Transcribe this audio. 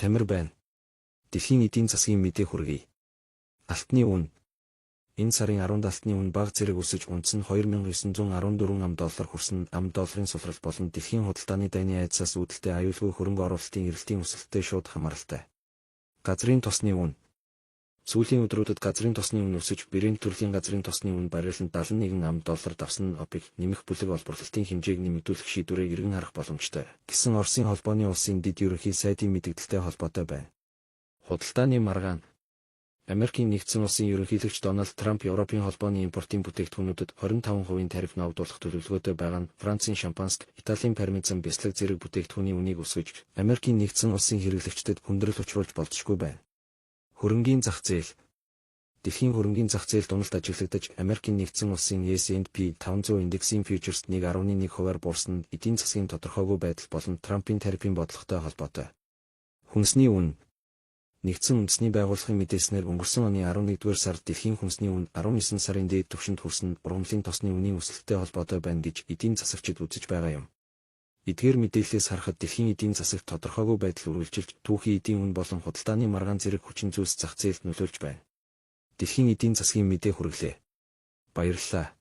Тамир байна. Дэлхийн эдийн засгийн мэдээ хүргэе. Алтны үнэ. Энэ сарын 10-нд алтны үнэ бага зэрэг өсөж унц нь 2914 ам доллар хүрсэн нь ам долларын сулрал болон дэлхийн худалдааны дайны айдсаас үүдэлтэй аюулгүй хөрөнгө оруулалтын эрэлтийн өсөлттэй шууд хамааралтай. Газрын тосны үнэ. Сүүлийн өдрүүдэд газрын тосны үнэ өсөж, Брент төрлийн газрын тосны үнэ барреланд 71 ам доллар давсан нь ОПЕК нэмэх бүлэг олборлолтын хэмжээг нэмэгдүүлэх шийдвэрээ эргэн харах боломжтой гэсэн Оросын холбооны улсын дэд ерөнхий сайдын мэдэгдэлтэй холбоотой байна. Худалдааны маргаан. Америкийн нэгдсэн улсын ерөнхийлөгч Дональд Трамп Европын холбооны импортын бүтээгдэхүүнүүдэд 25% тариф ногдуулах төлөвлөгөөтэй байгаа нь Францын шампанск, Италийн пармезан бяслаг зэрэг бүтээгдэхүүний үнийг өсгөж, Америкийн нэгдсэн улсын хэрэглэгчдэд хүндрэл учруулж болзошгүй байна. Хөрөнгийн зах зээл. Дэлхийн хөрөнгийн зах зээлд уналт ажиглагдаж, Америкийн нэгдсэн улсын S&P 500 индексийн фьючерс 1.1 хувиар буурсан нь эдийн засгийн тодорхойгүй байдал болон Трампын тарифын бодлоготой холбоотой. Хүнсний үнэ. Нэгдсэн үндэсний байгууллагын мэдээлснээр өнгөрсөн оны 11-р сард дэлхийн хүнсний үнэ 19 сарын дээд түвшинд хүрсэн нь ургамлын тосны үнийн өсөлттэй холбоотой байна гэж эдийн засагчид үзэж байгаа юм. Эдгээр мэдээллээс харахад дэлхийн эдийн засагт тодорхойгүй байдал үргэлжилж, түүхий эдийн үнэ болон худалдааны маргаан зэрэг хүчин зүйлс зах зээлд нөлөөлж байна. Дэлхийн эдийн засгийн мэдээ хүргэлээ. Баярлалаа.